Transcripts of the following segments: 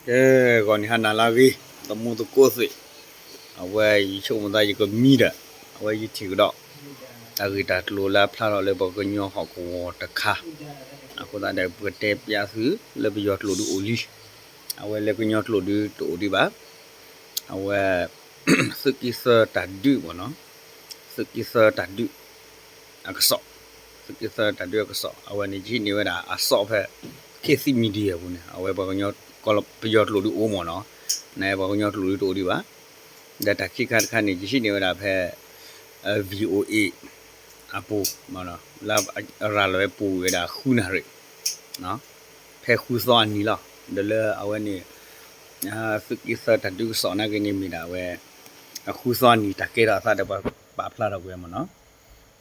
ကဲ, ဂီၤနံၤဟါနၤလၢအဂ့ၤ, သမူသကိးသ့ၣ်, အဝဲယဆိကမိၣ်သးယကမံဒီး အဝဲယထံၣ်ကဒီး တၢ်ဂ့ၢ်တၢ်ကျိၤလၢအဖျါထီၣ်လၢပှၤကညီဟီၣ်ကဝီၤတခါ, အဃိသတးဒီး ပကတဲပျးသုလၢပယီၤကျိာ်ဒုးအိၣ်လံ, အဝဲလၢကညီကျိာ်ဒုးတအိၣ်ဒံးဘၣ်, အဝဲ သုးက့သၢတၢ်ဒုးမ့ၢ်နီၤ, သုးက့သၢတၢ်ဒုးအကစီၣ်, သုးက့သၢတၢ်ဒုးအကစီၣ် အဝဲန့ၣ် ယဟံးန့ၢ်ဝဲဒၣ်အစီၣ်ဖဲ ခေတ်သစ် Media အပူၤန့ၣ် အဝဲပှၤကညီ ပယီၤကျိာ်ဒုးအိၣ်မ့ၢ်နီၤ, နပှၤကညီကျိာ်ဒုးတအိၣ်ဒံးဘၣ်, ဒီးတၢ်ခံခါတခါန့ၣ် ယဟံးန့ၢ်ဝဲဒၣ်ဖဲ VOA အပူၤ, လၢအရၤလီၤဝဲပူၤဝံၤဝဲဒၣ်ဃုနၣ်ရံၣ် ဖဲဃုသီအနံၤလီၤ. ဒီးလၢအဝဲန့ၣ် သုးက့သၢတၢ်ဒုးကစီၣ်နာ်က့န့ၣ်မ့ၢ်ဒၣ်ဝဲ အဃုသီအနံၤတၢ်ကဲထီၣ်အသးဒီးပှၤပာ်ဖျါထီၣ်ကွံာ်မ့ၢ်နီ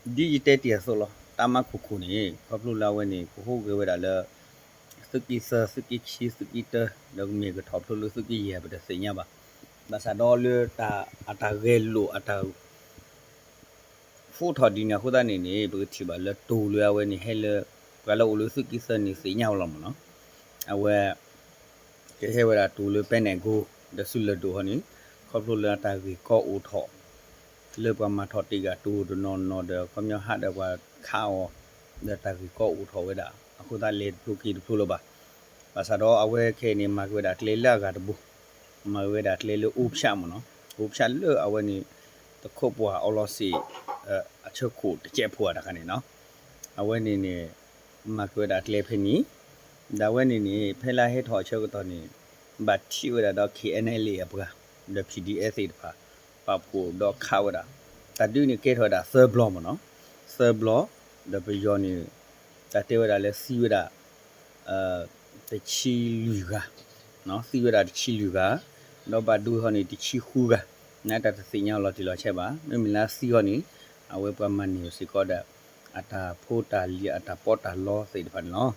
ၤ. ဒ်ယတဲတ့ၢ်အသိးလီၤ, တၢ်မၤခိၣ်ခိၣ်န့ၣ် ခီဖျိလၢအဝဲန့ၣ် ကဟူးဂဲၤဝဲဒၣ်လၢ သုးက့သၢ သုးက့ခံ သုးက့တၢ ဒီးကမ့ၢ်ကထီၣ်ဖျိလၢသုးက့ယဲၢ် ပတသ့ၣ်ညါဘၣ်. ဘၣ်ဆၣ်ဒီးလၢတၢ်အတၢ်ဂဲၤလိာ်အတၢ် ဃိးထီၣ်ဒ်န့ၣ်အဃိသတးန့ၣ်န့ၣ် ပကထံၣ်ဘၣ်လၢတိၤလၢအဝဲန့ၣ်ဟဲလၢ ပှၤလၢအိၣ်လၢသုးက့သၢန့ၣ်သ့ၣ်ညါဝဲလီၤမ့ၢ်နီၤ. အဝဲ ကဟဲဝဲဒၣ်တိၤလၢပဲနဲၣ်ကိ ဒီးဆူလၢၢ်ဒိၣ်ဟီန့ၣ် ခီဖျိလၢအတၢ်ဂ့ၢ်ကီအိၣ်ထီၣ် လၢပှၤမၤထီၣ်တ့ၢ်ဂၤတိၤတနီၤနီၤဒီး ခီပညီဟးဒီးပှၤခးအီၤ ဒီးတၢ်ဂ့ၢ်ကီအိၣ်ထီၣ်ဝဲဒၣ် အဃိသတးလဲၤတဖျိက့ၤတဖျိလၢၤဘၣ်. ဘၣ်ဆၣ်ဒီးအဝဲခဲအံၤန့ၣ် မၤက့ၤဝဲဒၣ်ကျဲလၢအဂၤတဘိ မၤက့ၤဝဲဒၣ်ကျဲလၢအိၣ်ဖၠးမ့ၢ်နီၤ, အိၣ်ဖၠးလၢအဝဲန့ၣ် တခိးပှၢ်အီလီၤစ့ၣ် အဆၢခိၣ်တကဲးဖိအတၢ်ခါန့ၣ်နီၤ, အဝဲန့ၣ်န့ၣ် မၤက့ၤဝဲဒၣ်ကျဲဖဲန့ၣ်, ဒီးအဝဲန့ၣ်န့ၣ် ဖဲလၢဟဲထီၣ်အဆၢကတီၢ်န့ၣ် ဘၣ်ထံၣ်ဝဲဒၣ်ဒီး KNLA အပှၤ ဒီး PDF သ့ၣ်တဖၣ် ပာ်ဖှိၣ်ဒီးခးဝဲဒၣ်, တၢ်ဒုးန့ၣ်ကဲထီၣ်ဝဲဒၣ်သၢဘျီမ့ၢ်နီၤ, သၢဘျီ, ဒီးပယီၤန့ၣ် တၢ်တဲဝဲဒၣ်လၢသံဝဲဒၣ် တဆံလွံၢ်ဂၤ, သံဝဲဒၣ်တဆံလွံၢ်ဂၤ, ဒီးဘၣ်ဒိဟီန့ၣ် တဆံဃုဂၤ, နတၢ်တသ့ၣ်ညါလီၤတံၢ်လီၤဆဲးဘၣ်. မ့မ့ၢ်လၢသံဟီန့ၣ် အဝဲပှၤမၤန့ၢ်စ့ၢ်ကီးဒီး အတၢ်ဖိတၢ်လံၤ အတၢ်ပီးတၢ်လီသ့ၣ်တဖၣ်န့ၣ်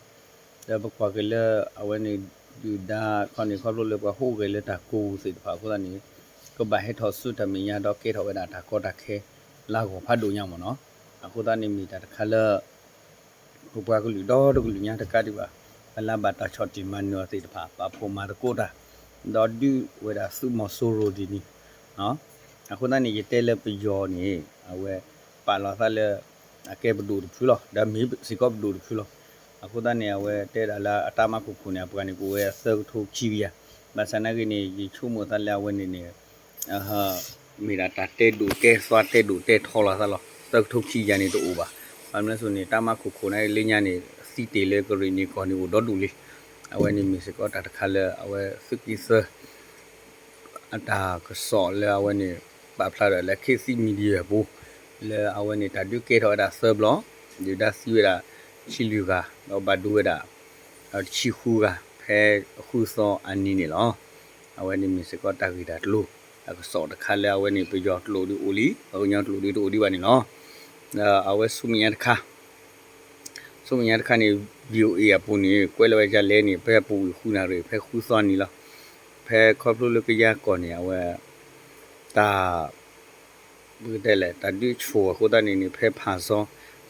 လီၤ. ဒီးပကွၢ်က့ၤလၢအဝဲန့ၣ် ဒုၣ်ဒါခီန့ၣ် ခီဖျိလၢပှၤဟူးဂဲၤလၢတၢ်ကိးပူၤသ့ၣ်တဖၣ်အဃိသတးန့ၣ် ကဘၣ်ဟဲထီၣ်ဆူတၢ်မဲာ်ညါဒီးကဲထီၣ်ဝဲဒၣ်တၢ်ကီတၢ်ခဲလၢအဂီၢ်ဖးဒိၣ်ညါမ့ၢ်နီၤ. အဃိသတးန့ၣ်မ့ၢ်တၢ်တခါလၢ ပပှၤကလုာ်ဒီတကလုာ်ညါတကးဒံးဘၣ် ပှၤလၢဘၣ်တၢ်ဆီၣ်တံၢ်မၤနၢၤအီၤသ့ၣ်တဖၣ် ပာ်ဖှိၣ်မၤသကိးတၢ် ဒီးဒုးဝဲဒၣ်သုးမီၤစိရိၤဒ်န့ၣ်, အဃိသတးန့ၣ် ယတဲလၢပယီၤန့ၣ် အဝဲပာ်လီၤသးလၢ အကဲပဒိၣ်တဖုလီၤ ဒီးမ့ၢ်စ့ၢ်ကီးပဒိၣ်တဖုလီၤ. အဃိသတးန့ၣ် အဝဲတဲဒၣ်လၢအတၢ်မၤခိၣ်ခိၣ်န့ၣ် အပှၤန့ၣ်ကအိၣ်ဝဲသၢကထိခံကယၤ, ဘၣ်ဆၣ်နာ်က့န့ၣ် ယဆိကမိၣ်သးလၢအဝဲန့ၣ်န့ၣ် မ့ၢ်ဒၣ်တၢ်တဲဒိၣ်တဲသွါတဲဒိၣ်တဲထီလီၤသးလီၤ. သၢကထိခံကယၤန့ၣ်တအိၣ်ဘၣ်. ဘၣ်မနုၤအဃိန့ၣ် တၢ်မၤခိၣ်ခိၣ်န့ၣ်လၢညါန့ၣ် သံတ့ၢ်လၢကရ့ၣ်နံၤကီၢ်န့ၣ်အိၣ်ဒီဒူၣ်လံ. အဝဲန့ၣ်မ့ၢ်စ့ၢ်ကီးတၢ်တခါလၢအဝဲသုးက့သၢ အတၢ်ကစီၣ်လၢအဝဲန့ၣ် ပာ်ဖျါထီၣ်လၢ ခေတ်သစ် Media အပူၤ လၢအဝဲန့ၣ်တၢ်ဒုးကဲထီၣ်ဝဲဒၣ်သၢဘျီ, ဒုၣ်ဒါသံဝဲဒၣ်တဆံလွံၢ်ဂၤ ဒီးဘၣ်ဒိဝဲဒၣ် တဆံဃုဂၤ ဖဲအဃုသီအနံၤန့ၣ်လီၤ. အဝဲန့ၣ်မ့ၢ်စ့ၢ်ကီးတၢ်ဂ့ၢ်တၢ်ကျိၤ တၢ်ကစီၣ်တခါလၢအဝဲန့ၣ် ပယီၤကျိာ်ဒုးအိၣ်လံ ပှၤကညီကျိာ်ဒုးတအိၣ်ဒံးဘၣ်န့ၣ်လီၤ. ဒီးအဝဲဆူမဲာ်ညါတခါ ဆူမဲာ်ညါတခါန့ၣ် VOA အပူၤန့ၣ် ကွဲးလီၤဝဲဒ်လဲၣ်န့ၣ် ဖဲအပူၤကွံာ်ဃုနၣ်ရံၣ် ဖဲဃုသီနံၤလီၤ. ဖဲခီဖျိလၢကယၤကီၢ်န့ၣ် အဝဲ တၢ် ပကတဲလဲၣ် တၢ်ဒုးဆူၣ်အဃိသတးန့ၣ်န့ၣ် ဖဲဖၣ်စီ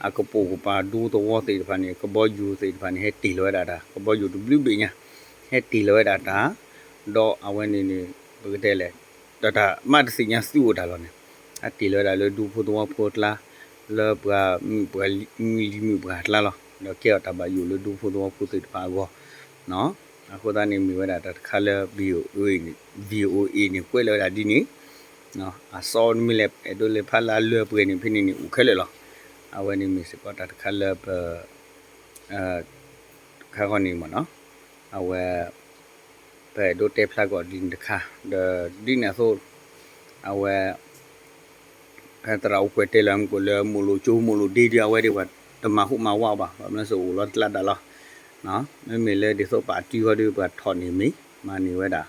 အကပိာ်ကပၤဒူသဝီသ့ၣ်တဖၣ်န့ၣ် ကဘီယူၤသ့ၣ်တဖၣ်န့ၣ် ဟဲတ့ၢ်လီၤဝဲဒၣ်တၢ် ကဘီယူၤတဘျုးဘ့ၣ်ညါ ဟဲတ့ၢ်လီၤဝဲဒၣ်တၢ် ဒီးအဝဲန့ၣ်န့ၣ် ပကတဲလဲၣ် တၢ်တၢ်မးတသ့ၣ်ညါသုအိၣ်တၢ်လီၤန့ၣ် ဟဲတ့ၢ်လီၤဝဲဒၣ်လၢဒူဖိသဝီဖိအကျါ လၢပှၤမုၣ်ပှၤလံၤမုၣ်ပှၢ်အကျါလီၤ. ဒီးကဲထီၣ်တၢ်ဘၣ်ယိၣ်လၢဒူဖိသဝီဖိသ့ၣ်တဖၣ်အဂီၢ် အဃိသတးန့ၣ် မ့ၢ်ဝဲဒၣ်တၢ်တခါလၢ VOA န့ၣ် ကွဲးလီၤဝဲဒၣ်ဒ်န့ၣ် အစီမ့ၢ်လဲၣ် အဲၣ်ဒိးလဲၤဖးလၢအလၢအပှဲၤန့ၣ် ဖဲန့ၣ်န့ၣ် အိၣ်ခဲလၢာ်လီၤ. အဝဲန့ၣ်မ့ၢ်စ့ၢ်ကီးတၢ်တခါလၢပ ခါခီန့ၣ်မ့ၢ်နီၤ အဝဲ ပအဲၣ်ဒိးတဲဖျါကီးဒ်န့ၣ်တခါ ဒီးဒ်န့ၣ်အသိး အဝဲ ဖဲသရၣ်အိၣ်ကွဲးတဲလၢမူခိၣ်လၢ မိၢ်လိာ်ကၠိမိၢ်လိာ်ဒ့ဒီး အဝဲဒၣ်ပှၤတမၤဟူးမၤဝးဘၣ် ဘၣ်မနုၤစ့ၢ်အိၣ်လီၤတကျးဒၣ်လီၤ. မ့မ့ၢ်လၢဒ်သိးပာ်တံၢ်ဃီဒီး ပှၤထီၣ်န့ၢ်မ့ၢ် မၤန့ၢ်ဝဲဒၣ်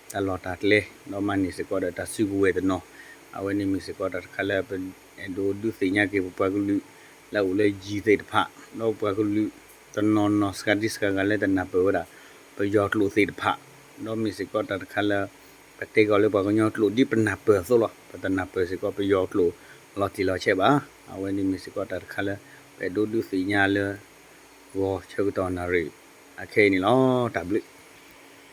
တၢ်လီၢ်တၢ်ကျဲ ဒီးမၤန့ၢ်စ့ၢ်ကီးဒီးတၢ်စုကဝဲၤတနီၤ အဝဲန့ၣ်မ့ၢ်စ့ၢ်ကီးတၢ်တခါလၢပအဲၣ်ဒိးဒုးသ့ၣ်ညါက့ၤပပှၤကလုာ် လၢအအိၣ်လၢယံၤသ့ၣ်တဖၣ် ဒီးပှၤကလုာ်တနီၤနီၤ စှၤဒံစှၤဂၤလၢတနၢ်ပၢၢ်ဝဲဒၣ် ပယီၤကျိာ်သ့ၣ်တဖၣ် ဒီးမ့ၢ်စ့ၢ်ကီးတၢ်တခါလၢ ပတဲကီးလၢပှၤကညီကျိာ်ဒ်ပနၢ်ပၢၢ်အသိးလီၤ. ပတနၢ်ပၢၢ်စ့ၢ်ကီးပယီၤကျိာ်လီၤတံၢ်လီၤဆဲးဘၣ်. အဝဲန့ၣ်မ့ၢ်စ့ၢ်ကီးတၢ်တခါလၢ ပအဲၣ်ဒိးဒုးသ့ၣ်ညါလၢ ဂီၤဆၢကတီၢ်နၣ်ရံၣ် အခဲအံၤန့ၣ်လီၤ. တၢ်ဘျုး